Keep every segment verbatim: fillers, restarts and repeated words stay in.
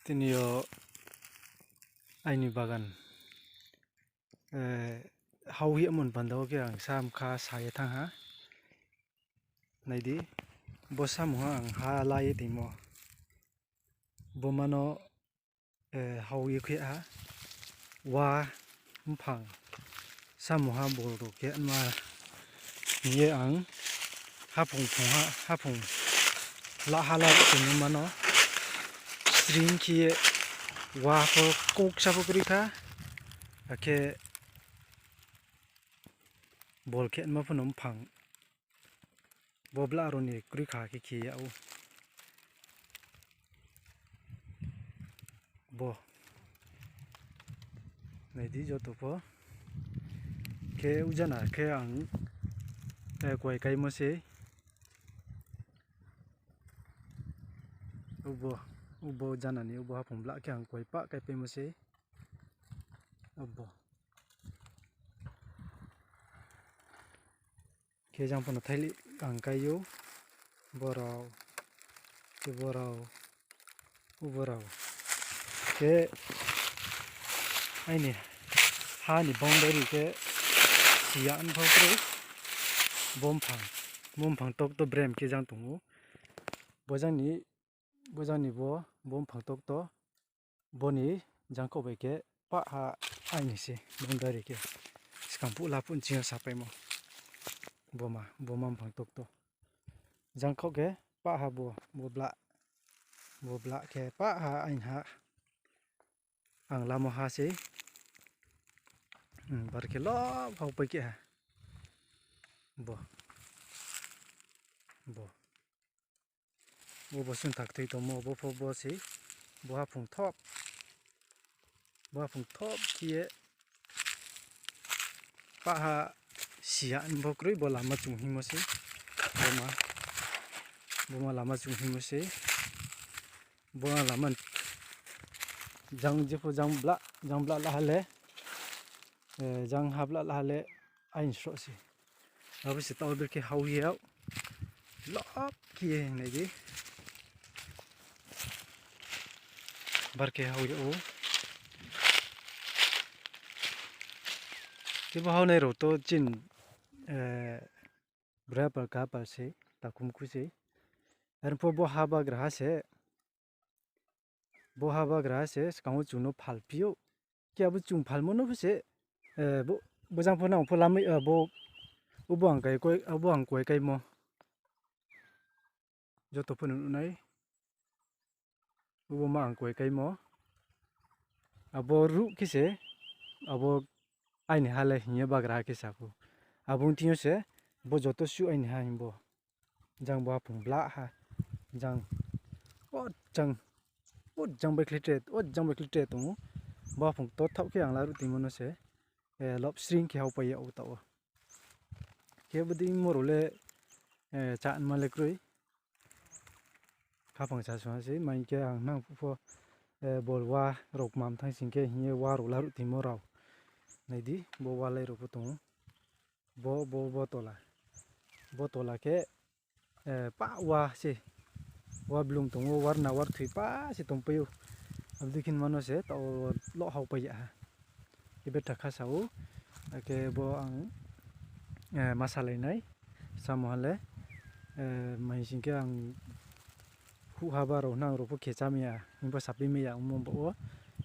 Tini yo aini bagan, eh, hao yagmo ni panda wo khe ang sa mkha sa ye thanng ha. Nai di, bo samung ha ang ha la ye tongmo. Bo ma no, eh, hao ye khe ha. Wa, mphang, samung ha bol rao khe ma hing ye ang haphung phung ha, haphung la ha la tongmo ma no string khe ye wa pho kouksa pho kroi kha, akhe bol khe ma pho no mphang bo blah rao ni kroi kha khe khe yag ou. Bo. Nai di joto pho. Khe ujana khe ang, eh, kuai kaimo sei. Ubo, ubo jana ni ubo haphung blah khe ang kuai pah kaipaimo sei. Ubo. Khe jang pho no thaili ang kai ou, borao, khe borao, uborao. Khe aini ha ni boundary khe siya npho kroi, bo mphang, bo mphang tokto brem khe jang tong ou. Bo jang ni, bo jang ni bo, bo mphang tokto, bo ni jangkhaoh bai khe pah ha aini se boundary khe. Skang phuh la phuh nching yo sapaimo. Bo ma, bo ma mphang tokto. Jangkhaoh khe pah ha bo, bo blah. Bo blah khe pah ha aini ha. Ang lamo ha sei. Hmm, bar khe lop hao pai khe ha. Bo. Bo. Bo bo sung thak thoi tongmo, bo pho bo sei. Bo haphung thop. Bo haphung thop khe ye pah ha siya npho kroi bo lama chung hingmo sei. Bo ma, bo ma lama chung hingmo sei. Bo lama jang jepho jang blah, jang blah la ha le, eh, jang ha blah la ha le, aini sroh se. Abo se taoh ber khe hao ye yag. Lop khe ye nai di. Bar khe hao yag ou. Khe bo haonai rao to chini, eh, brapal kapase, takhum khu se. Arphuh bo ha bagraha se, bo ha bagraha se skang wo chung no phalphi ou. Khe abo chung phalmo no pho se, eh, bo, bo jang pho nang pho lamai, eh, bo, ubo ang kai koi, abo ang kuai kaimo. Joto pho no nuh nai. Ubo ma ang kuai kaimo. Abo ruh khe se, abo aini ha le hing ye bagraha khe sa pho. Abo thing yo se, bo joto suh aini ha hing bo. Jang bo haphung blah ha. Jang, o jang, o jang bai khlai tre, o jang bai khlai tre tong ou. Bo haphung to thaoh khe ang laruh tongmo no se, eh, lop sring khe hao pai yag ou taoh wo. Khe bodei mo rao le, eh, chá nma le kroi. Khaphang sa sung ha sei, mai khe ang nang phuh pho, eh, bol wa rao kmam thanng sing khe hing ye wa rao laruh tongmo rao. Nai di, bo walai rao pho tong ou. Bo, bo, bo tola. Bo tola khe, eh, pah wa se. Wa blung tong ou, warna warthoi pah se tongpai ou. Abo dei khe ma no se, taoh wo loh hao pai yag ha. Khe betha kha sa ou, akhe bo ang, eh, ma salai nai, samo ha le, eh, mai sing khe ang huh ha ba rao nang rao pho khe chámai ya, hing pho sapaimai ya, ongmo baoh wo,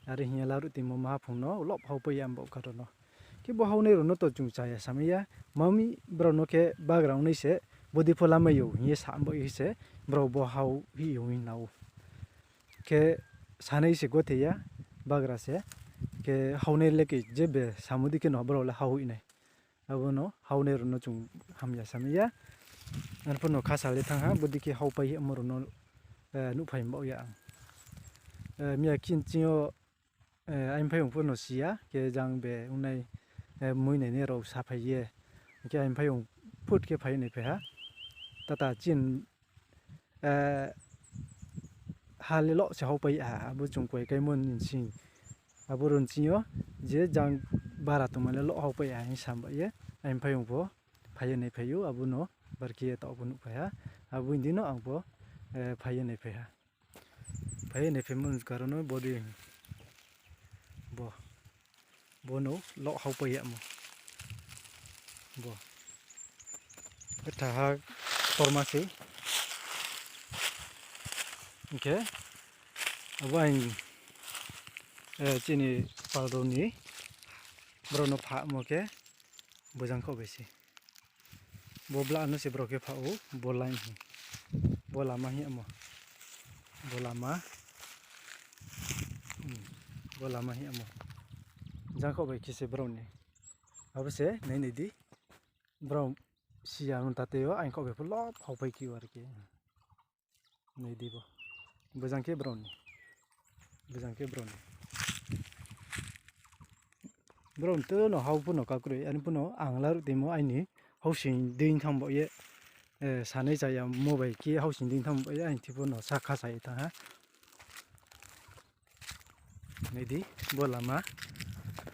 are hing ye laruh tongmo ma haphung no, lop hao pai ya baoh kha rao no. Khe bo haonai rao no to chung chá ya samai ya, mami brao no khe bagra ongnai se, bodei pho lamai ou hing ye sa baoh ye se, brao bo hao hih yong hing na ou. Khe sanai se gothe ya, bagra se. Khe haonai le khe je be samo dei khe no brao le hao hoih nai. Abo no haonai rao no chung hamya samai ya. Arphuh no khasa le thanng ha, bodei khe hao pai himo rao no, eh, nuhphai baoh ya ang. Eh, miya khin ching yo, eh, aini phaiyong pho no si ya, khe jang be ongnai, eh, mui nainai rao saphai ye. Khe aini phaiyong phut khe phai naiphai ha. Tata chin, eh, ha le loh se hao pai ha, abo chung kuai kaimo ni sing. Abo rao ni ching yo, je jang bara tongma le loh hao pai ha hing sam bai ye, aini phaiyong pho phai ye naiphai ou, abo no bar khe ye taoh pho nuhphai ha, abo ni di no ang pho, eh, phai ye naiphai ha. Ai, nai phaimo ni karon no bo di. Bo. Bo no loh haupai yamo. Bo. Betha ha torma sei. Hing khe, abo aini, eh, chini pal rao ni brao no phamo khe, bo jangkhaoh bai sei. Bo bla no se brao khe pha ou, bo line hi. Bo lama hi amo. Bo lama. Hmm. Bo lama hi amo. Jangkhaoh bai khe se brao ni. Abo se, nai nai di. Brao siya nung tate yo, aini khaoh bai pho loh haupai khe ou ar khe. Nai di bo. Bo jang khe brao ni. Bo jang khe brao ni. Brao ni to no hau pho no kakroi, ani pho no ang laruh timo aini hausing dei thanng bo ye, eh, sanai chaya mo bai khe hausing dei thanng bo ye aini thi pho no sa kha sa ye thanng ha. Nai di, bo lama,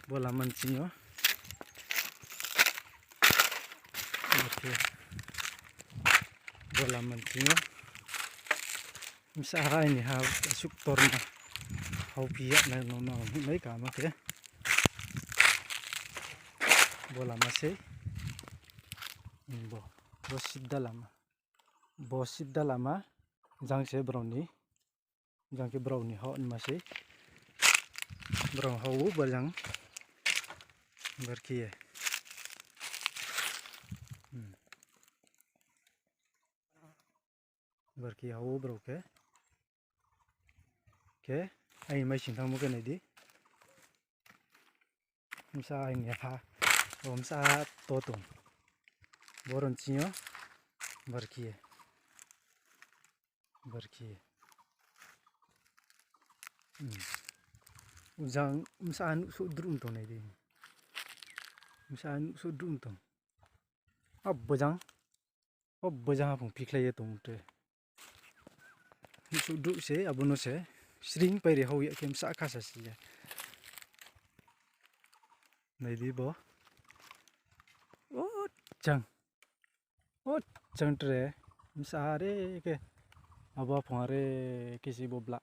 bo lama ni sing yo. Oke. Bo lama ni sing yo. Bsa ha aini ha asuh torma. Hauphi ya nai no no hing nai kama khe. Bo lama sei. Bo, bo sida lama. Bo sida lama. Jang se brao ni. Jang khe brao ni hao nma sei. Brao hao ou bo jang. Bar khe ye. Hmm. Bar khe hao ou brao khe. Khe, aini mai sing thanngmo khe nai di. Bsa aini ha, o bsa to tong. Bo ron sing yo, bar khe ye. Bar khe ye. Hmm. Jang bsa nuhsouh druh tong nai di. Bsa nuhsouh druh tong. Abo jang. Abo jang haphung phikhlai ye tong tre. Nuhsouh druh se, abo no se. Sring pairi hao ya khe bsa kha sa si ya. Nai di bo. O jang. O jang tre. Bsa are khe. Abo haphung are khe se bo bla.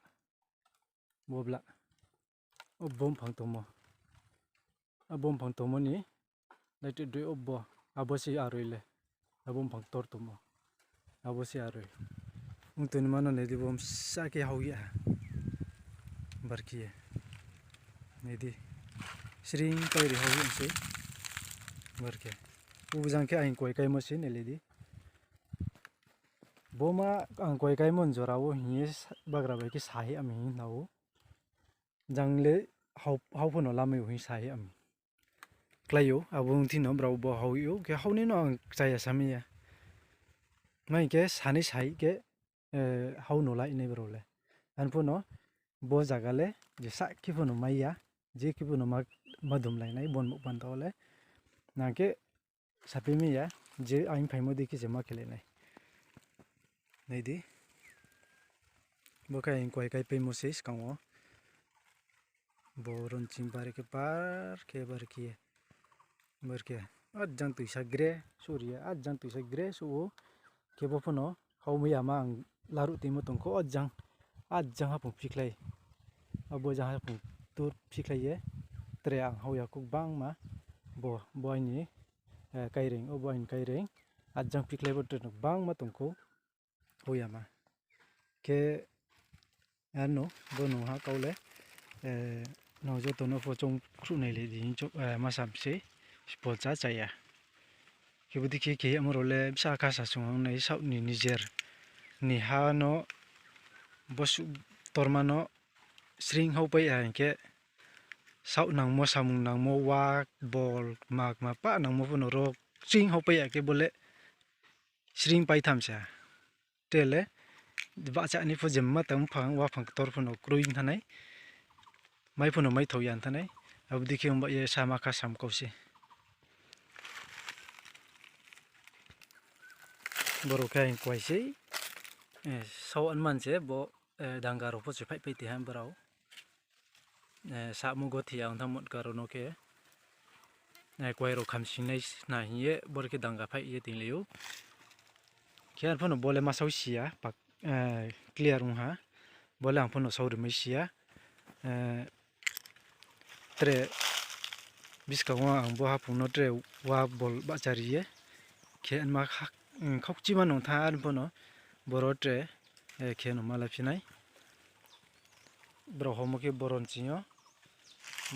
Bo bla. O bo mphang tongmo. Abo mphang tongmo ni. Nai tre droi o bo. Abo se aroi le. Abo mphang ktor tongmo. Abo se aroi. Ong tong ni ma no nai di bo bsa khe hao ya. Bar khe ye. Nai di. Sring pairi hao ya sei. Bar khe. Bo jang khe aini kuai kaimo se nai le di. Bo ma ang kuai kaimo ni jora wo hing ye sa-, bagra bai khe sa hi ami hing na ou. Jang le hao, hao pho no lamai ou hing sa hi ami. Klái ou, abo ong thi no brao bo hao ou, khe hao ni no ang chaya sa mi ya. Mai khe sanai sai khe, eh, hao no lai nai brao le. Ani pho no bo zaga le, je sa khe pho no mai ya, je khe pho no ma, ma dumlai nai, bo ni muh panda wo le. Nang khe saphi mi ya, je aini phaimo dei khe se ma khelai nai. Nai di. Bo khe aini kuai kaipaimo se skang wo. Bo ron sing bar khe, bar khe, bar khe, bar khe. Ajang toisa gre, sorry, ajang toisa gre, so ou. Khe bo pho no, hao mai ya ma ang laruh timo tong kho, ajang, ajang haphung phikhlai. Abo jang haphung tur phikhlai ye, tre ang hao ya kho gbangma, bo, bo aini, eh, kaireing, o bo aini kaireing, ajang phikhlai bo tre no gbangma tong kho. Hao ya ma. Khe, ano, bo nung ha kau le, eh, nung joto no pho choung khruh nai le di, cho-, eh, ma sam se, spolcha chaya. Khe bo dei khe khe amo rao le bsa kha sa sung ang nai saoh ni nijer ni ha no, bosuh torma no sring hao pai ya hing khe, saoh nangmo, samung nangmo, wa, bol, ma, ma pah nangmo pho no ro sring hao pai ya khe bo le sring pai tham sa. Tre le, bahcha ni pho je ma tang phang, wa phang ktor pho no kroi thanai. Mai pho no mai thao ya thanai. Abo dei khe ong ba ye sa ma kha sam kau se. Boro khe ang kuai sei. Eh, sao anman se bo, eh, danga rao pho se phaihpai ti ha brao. Eh, samo gothi ya ong thanngmo ni karon no khe, eh, kuai rao khamsingnai na hing ye, boro khe danga phaih ye tinglai ou. Khe arphuh no bo le ma sao si ya, pak, eh, clear ong ha. Bo le ang pho no sauri mai si ya. Eh, tre buskang wo ang bo haphung no tre wa bol bahcha ri ye khe ma kha-, mm, khaukchima nung tha ar pho no boro tre, eh, khe no ma la phi nai. Brao homo khe boro nching yo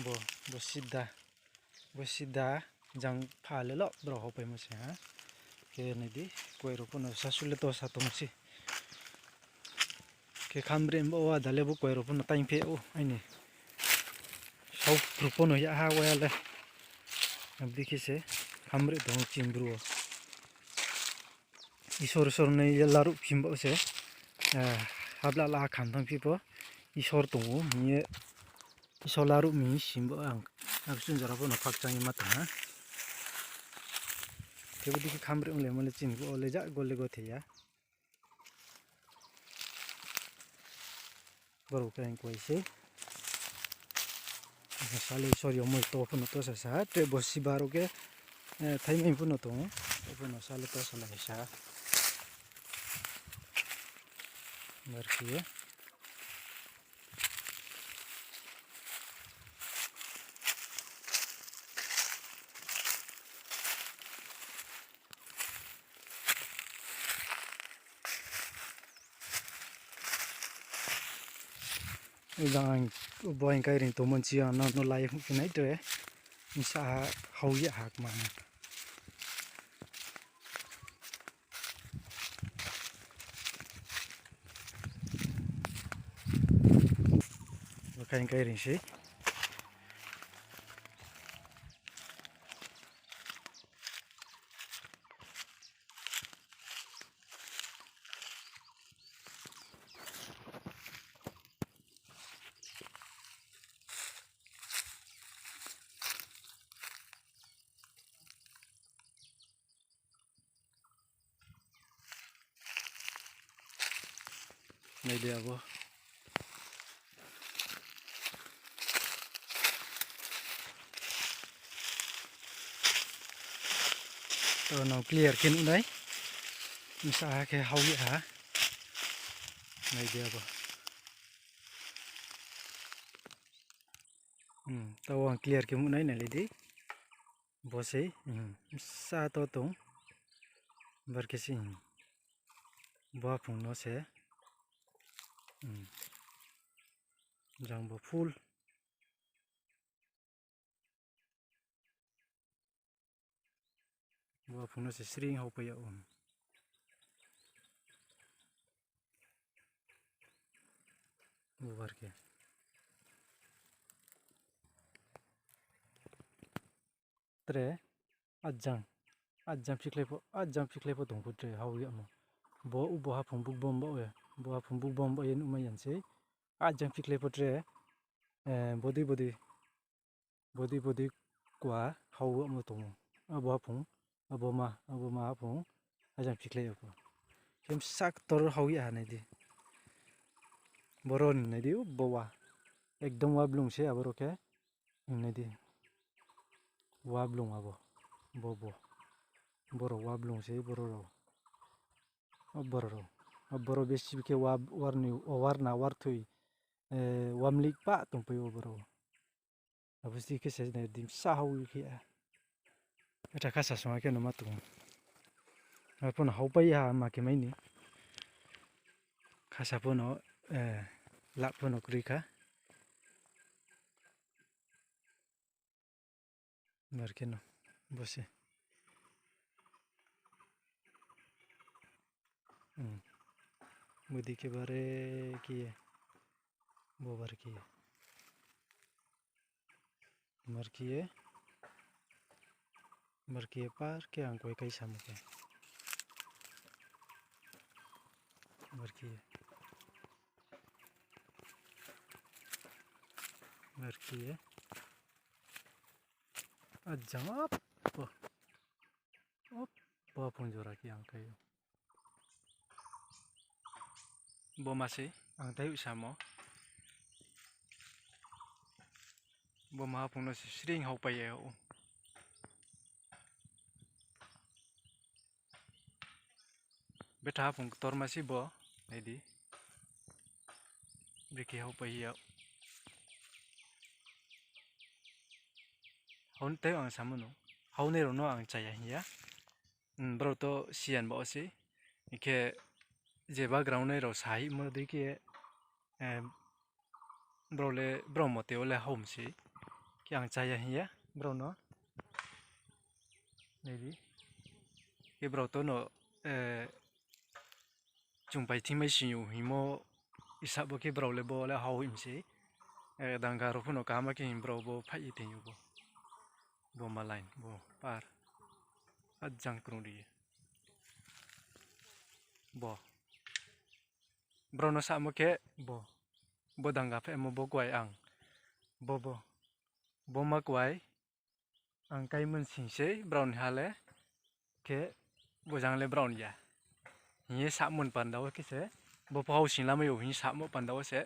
bo, bo sida, bo sida jang pha le lo brao hopaimo se ha. Khe nai di, kuai rao pho no sasu le to sa tong si. Khe khambre bo wa da le bo kuai rao pho no taing phe ou, aini. Sau rao pho no ya ha wa ya le. Abdi khe se khambre tong chini bru wo. Isor, Isor nai ye laruh phi bo se, eh, habla la kham thang phi pho, Isor tong ou hing ye, Isor laruh mi sim bo ang, absung jora pho no phakchang ye ma tong ha. Khe bo dei khe khambre ong le mo le chini bo le ja go le go the ya. Boro khe ang kuai se. Sa le Isor yomoi to pho no to sa sa, tre bo siba rao khe, eh, thaimai pho no tong ou, to pho no sa le to sa lai sa. Bar khe ye. Jang ang bo ang kairing tongmo nchi ang no, no lai phi nai tre. Bsa ha hao ya ha kma ha. Bo khe ang kairing sei. Nai di abo. To no clear khe nuh nai. Bsa ha khe hao ya ha. Nai di abo. Hmm, to ang clear khe nuh nai, nai lai di. Bo sei, hmm, bsa to tong. Bar khe se, hmm. Bo haphung no se. Hmm. Jang bo full. Bo haphung no se sring hao pai yag ou. Bo bar khe. Tre, ajang, ajang phikhlai pho, ajang phikhlai pho tong pho tre hao yagmo. Bo, bo haphung bukbom ba ye, bo haphung bukbom ba ye nuhmai ya sei. Ajang phikhlai pho tre, eh, bodei, bodei, bodei, bodei kua hao yagmo tong ou. Abo haphung, abo ma, abo ma haphung, ajang phikhlai ya pho. Khe bsa ktor hao ya ha nai di. Boro ni nai di, bo wa. Ekdom wa blung se aboro khe. Nai di. Wa blung abo. Bo, bo. Boro wa blung se, boro rao. O boro rao. O boro besi khe wa, war ni, o war na, war thoi. Eh, wa mlik pa tong pai o boro. Abo si khe se nai di bsa hao khe ya. Eta khasa song khe no ma tong. Ar pho no hao pai ya ma khe mai ni. Khasa pho no, eh, lak pho no kroi kha. Bar khe no, bo se. Hmm. Bodei khe bare khe ye. Bo bar khe ye. Bar khe ye. Bar khe ye par khe ang koi kai samo khe. Bar khe ye. Bar khe ye. Ajang ap, bo. Op, bo haphung jora khe ang kai ou. Bo ma se, ang tai samo. Bo ma haphung no se sring hao pai ye ou. Betha haphung ktorma se bo, nai di. Bikhe haupai ya. Hau tei ang samo no. Haunai rao no ang chaya hing ya. Brao to siyan ba wo se. Hing khe je background nai rao sahihmo dei khe, brao le, brao mote wo le hau mi se. Khe ang chaya hing ya brao no. Nai di. Khe brao to no, chung pai thingmai sing ou hingmo isab bo khe brao le bo le hau hoih mi se. Danga rao pho no kaham khe hing brao bo phaih ye tong ou bo. Bo ma line, bo par. Ajang krung ri ye. Bo. Brao no samo khe bo. Bo danga phaimo bo kuai ang. Bo, bo. Bo ma kuai. Ang kaimon sing sei brao ni ha le, khe bo jang le brao ni ya. Hing ye samo ni panda wo khe se, bo pho hau sing lamai ou hing samo panda wo se,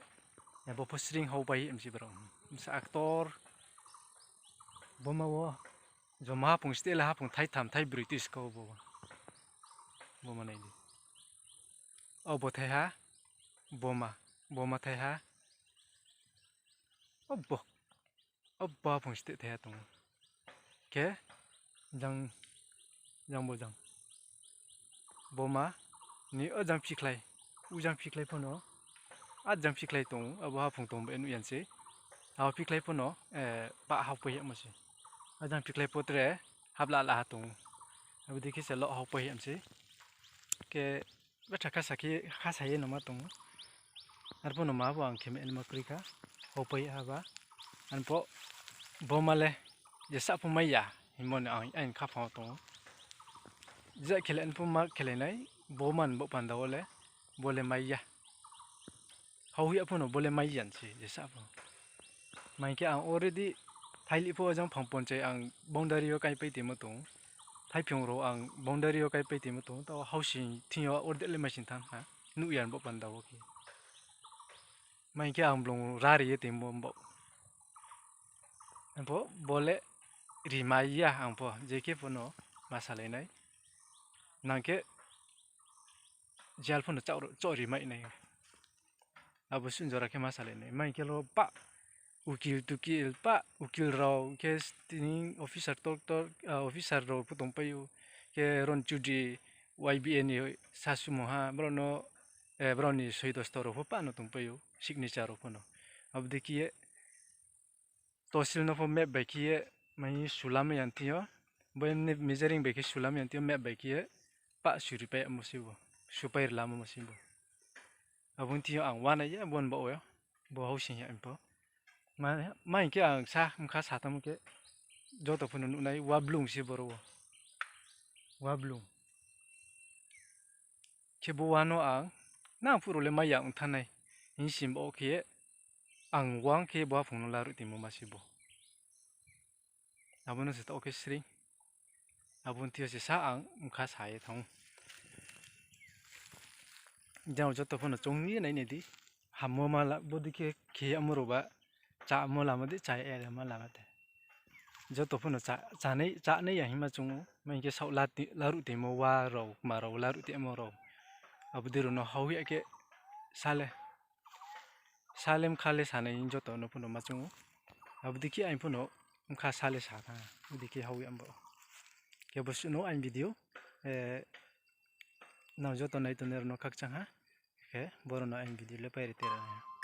bo pho sring haupai mi se brao. Bsa actor, bo ma wo, joma haphung steh le haphung thaitham thaibroi tui ska bo. Bo ma nai di. O bo thaiha, bo ma, bo ma thaiha. O bo, o bo haphung steh thaiha tong ou. Khe, jang, jang bo jang. Bo ma, ni o jang phikhlai, u jang phikhlai pho no, a jang phikhlai tong ou, abo haphung tong bo nuh yan se. Abo phikhlai pho no, pah haupai yamo se. A jang phikhlai pho tre, hapla la ha tong ou. Abo dei khe se lo haupai yam se. Khe, betha khasa khe, khasa ye no ma tong ou. Arphuh no ma bo ang khe ma nma kroi kha, haupai ha ba. Arphuh bo ma le, jesa pho mai ya, hingmo ni ang aini khaphang wo tong ou. Je khelai ni pho ma khelai nai, bo man bo panda wo le, bo le mai ya. Hau ya pho no bo le mai ya se, jesa pho. Ma hing khe ang already thailih pho jang phang ponchai ang boundary yo kaipai tongmo tong ou. Thaiphiong rao ang boundary yo kaipai tongmo tong ou, taoh hau sing thing yo already le mai sing thanng ha, nuh ya bo panda wo khe. Ma hing khe ang blung rari ye tongmo bo. Arphuh bo le rimai ya ang pho, je khe pho no ma salai nai. Nang khe jal pho no chaoh ri mai nai. Abo suh jora khe ma salai nai. Ma hing khe lo pah ukil tukil, pah ukil rao khe tini officer, doctor, officer rao pho tongpai ou. Khe Ron Chudri, Y B A ni sasumungha, brao no, brao ni soi dosto rao pho pah no tongpai ou, signature rao pho no. Abo dei khe ye, tosil no pho map bai khe ye, mai sulamai ya thing yo, bo measuring bai khe sulamai ya thing yo, map bai khe ye, pah suripai yamo se bo, supai rilamo se bo. Abo ni thing yo ang uanai ya, bo ni baoh wo, bo hau sing ya pho. Ma hing khe ang sa, mkha sa tamo khe, joto pho no nuh nai, wa blung se boro wo. Wa blung. Khe bo wa no ang, nang phuh rao le mai ya ong thanng nai, hing sing baoh khe, ang wang khe bo haphung no laruh tongmo ma se bo. Abo no se taoh khe sring. Abo ni thing yo se sa ang mkha sa ye thanng ou. Jang joto pho no choung ye nai nai di. Hammo ma la, bodei khe khe yamo rao ba, chámo lama di, chá ya lama lama de. Joto pho no chá, chánai, chánai ya hingma choung ou, ma hing khe saoh la ti-, laruh tongmo wa rao, kma rao laruh tongmo rao. Abo dei rao no hau ya khe sa le, sa le mkha le sanai joto no pho no ma choung ou. Abo dei khe aini pho no mkha sa le sa thanng ha, bodei khe hau ya bo. Khe bo suh no aini video, nang joto nai tongnai rao no khakchang ha, khe boro no aini video le pairi tera nai ha.